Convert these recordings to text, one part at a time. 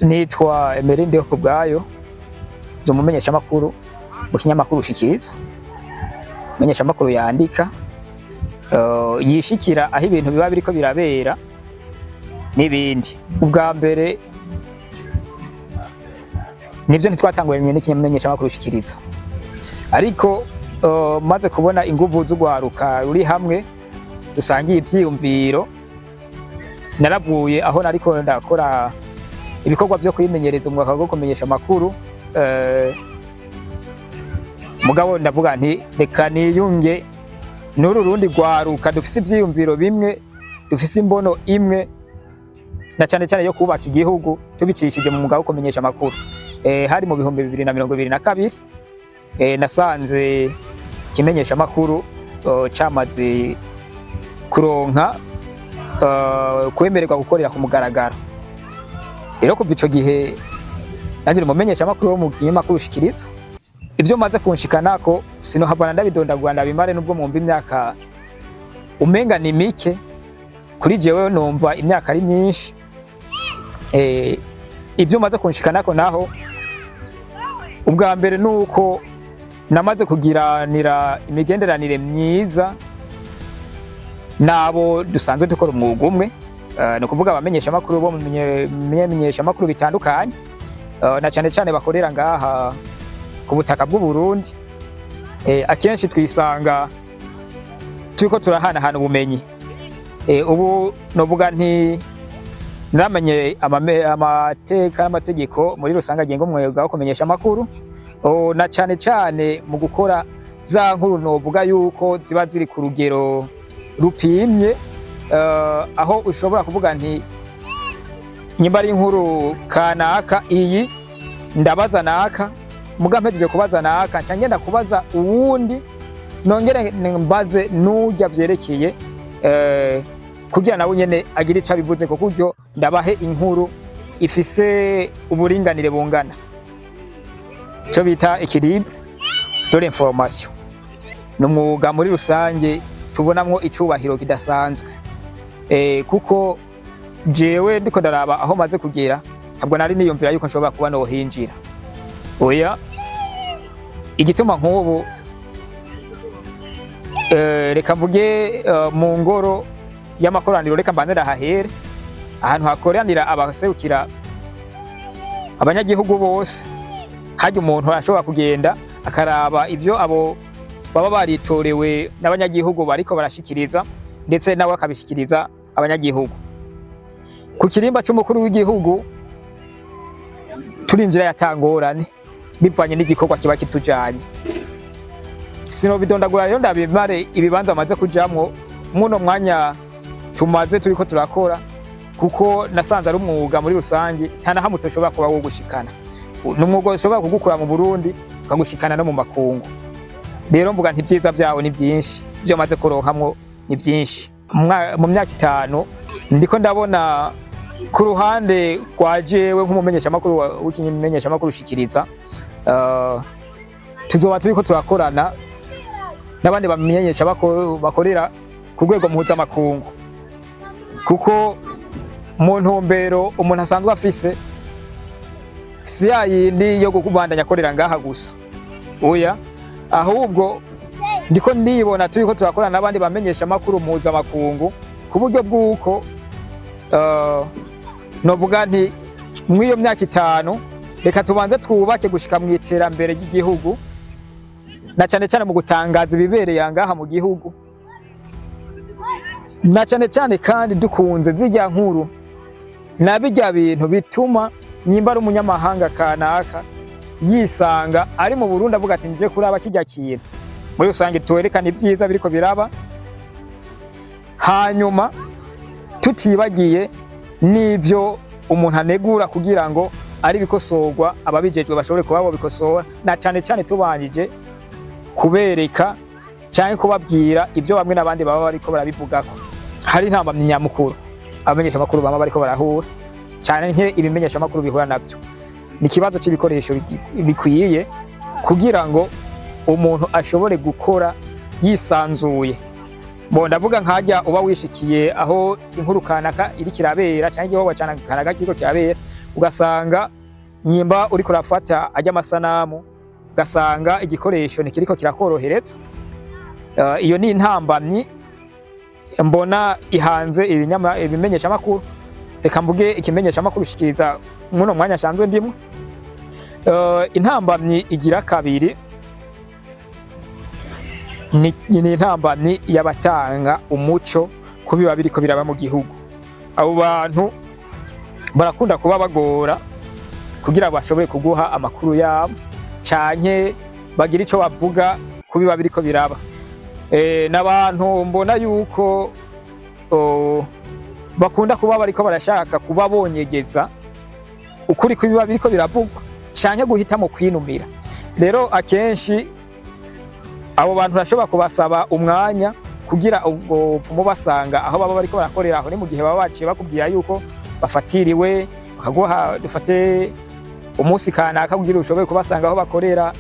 Nitwa Emery Ndihokubwayo, ndi umumenyeshamakuru mu kinyamakuru Shikiriza, umumenyeshamakuru yandika, yishikira aho ibintu biba biriko birabera n'ibindi. Ubwa mbere nivyo, ntitwatanguranye n'ikimenyeshamakuru Shikiriza, ariko maze kubona inguvu z'urwaruka ruri hamwe dusangiye ivyiyumviro, naravuye aho nariko ndakora ibikorwa vyo kwimenyereza umwuga wo kumenyesha amakuru, mugabo ndavuga nti reka niyunge n'uru rundi rwaruka dufise ivyiyumviro bimwe, dufise imbono imwe, na cane cane yo kubaka igihugu tubicishije mu mwuga wo kumenyesha amakuru. Hari mu 2022, nasanze ikimenyesha amakuru camaze kuronka kwemererwa gukorera ku mugaragaro. Rero kuva ico gihe nanjye umumenyesha amakuru wo mu kinyamakuru Shikiriza. Ibyo maze kunshikanako sinohavana ndabidondagura ndabimare, nubwo mwumva imyaka umenga ni mike, kuri jewe numva imyaka ari myinshi. Ibyo maze kunshikanako naho, ubwa mbere nuko namaze kugiranira imigenderanire myiza n'abo dusanzwe dukora umwuga umwe, ni ukuvuga abamenyesha amakuru bo mu menyesha amakuru bitandukanye, na cyane cyane bakorera ngaha ku butaka bw'u Burundi. Akenshi twisanga turiko turahanahana ubumenyi. Ubu novuga nti naramenye amateka n'amategeko muri rusange agenga umwuga wo kumenyesha amakuru, na cane cane mu gukora za nkuru novuga yuko ziba ziri ku rugero rupimye, aho ushobora kuvuga nti nyimba ari inkuru kanaka iyi, ndabaza naka, muga mpejeje kubaza naka, nca ngenda kubaza uwundi, nongere mbaze n'urya vyerekeye, kugira nawe nyene agire ico abivuze, ku buryo ndabahe inkuru ifise uburinganire bungana, ico bita équilibre de l'information. Ni umwuga muri rusange tubonamwo icubahiro kidasanzwe, kuko jewe ndiko ndaraba aho maze kugera, ntabwo nari niyumvira yuko nshobora kuba nohinjira. Oya, igituma nk'ubu, reka mvuge, mu ngoro y'amakoraniro, reka mbanze ndahahere, ahantu hakoranira abaserukira abanyagihugu bose, harya umuntu arashobora kugenda akaraba ivyo abo baba baritorewe n'abanyagihugu bariko barashikiriza, ndetse nawe akabishikiriza abanyagihugu. Ku kirimba c'umukuru w'igihugu turinjira yatangorane, bivanye n'igikorwa kiba kitujanye. Sinobidondagura rero ndabimare ibibanza amaze kujamwo muno mwanya tumaze turiko turakora, kuko nasanze ari umwuga muri rusange nta na hamwe utoshobora kuba wogushikana. Ni umwuga ushobora kugukura mu Burundi ukagushikana no mu makungu. Rero mvuga nti ibyiza byawo ni byinshi, ibyo maze kuronkamwo ni byinshi. Mu myaka 5 ndiko ndabona ku ruhande rwa jewe nk'umumenyeshamakuru w'ikimenyeshamakuru Shikiriza, tuzoba turiko turakorana n'abandi bamenyesha bakorera ku rwego mpuzamakungu, kuko mu ntumbero umuntu asanzwe afise si ya yindi yo kubandanya akorera ngaha gusa, oya, ahubwo ndiko ndibona turiko turakorana n'abandi bamenyesha amakuru mpuzamakungu, ku buryo bw'uko novuga nti mw'iyo myaka 5 reka tubanze twubake gushika mu iterambere ry'igihugu, na cane cane mu gutangaza ibibereye ngaha mu gihugu, na cane cane kandi dukunze zirya nkuru na birya bintu bituma nyimba ari umunyamahanga kanaka yisanga ari mu Burundi avuga ati nje kuraba kirya kintu. Muri rusange twerekana ibyiza biriko biraba, hanyuma tutibagiye n'ivyo umuntu anegura, kugira ngo ari bikosorwa ababijejwe bashobore kuba bobikosora, na cane cane tubanjije kubereka canke kubabwira ibyo bamwe n'abandi baba bariko barabivugako. Hari intambamyi nyamukuru abamenyesha amakuru bama bariko barahura, cane nke ibimenyesha amakuru bihura navyo, ni ikibazo c'ibikoresho bikwiye kugira ngo umuntu ashobore gukora yisanzuye. Bo ndavuga nkajya uba wishikiye aho inkuru kanaka iri kirabera, cyangwa igikorwa kanaka kiriko kirabera. Ugasanga nyimba uriko urafata ajya amasanamu, ugasanga igikoresho ntikiriko kirakorohereza. Iyo ni intambamyi mbona ihanze ibimenyeshamakuru. Reka mvuge ikimenyeshamakuru shikiriza muno mwanya nsanzwe ndimwo. Intambamyi igira kabiri ni intambamyi y'abatanga umuco ku biba biriko biraba mu gihugu. Abo bantu barakunda kuba bagora kugira bashobore kuguha amakuru yabo canke bagira ico bavuga ku biba biriko biraba. N'abantu mbona yuko bakunda kuba bariko barashaka kuba bonyegeza ukuri kw'ibiba biriko biravugwa canke guhitamo kwinumira. Rero akenshi abo bantu urashobora kubasaba umwanya kugira ubwo upfumu basanga aho baba bariko barakorera. Aho ni mu gihe baba baciye bakubwira yuko bafatiriwe, bakaguha dufate umunsi kanaka kugira ushobore kubasanga aho bakorera,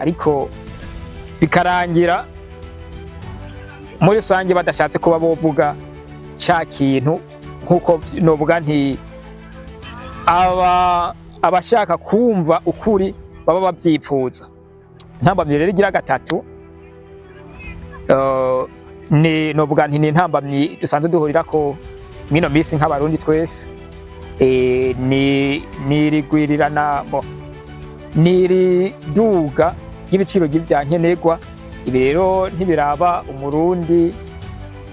ariko bikarangira muri rusange badashatse kuba bovuga ca kintu. Nkuko novuga nti aba abashaka kumva ukuri baba bavyipfuza. Intambamyi rero igira gatatu ni novuga nti ni intambamyi dusanzwe duhurirako mwino misi nk'Abarundi twese, ni nirigwirirana bo niriduga ry'ibiciro ry'ivya nkenerwa. Ibi rero ntibiraba Umurundi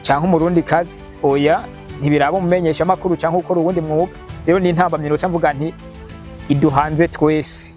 canke Umurundi kazi, oya, ntibiraba umumenyesha makuru canke ukora uwundi mwuga. Rero ni intambamyi noca mvuga nti iduhanze twese.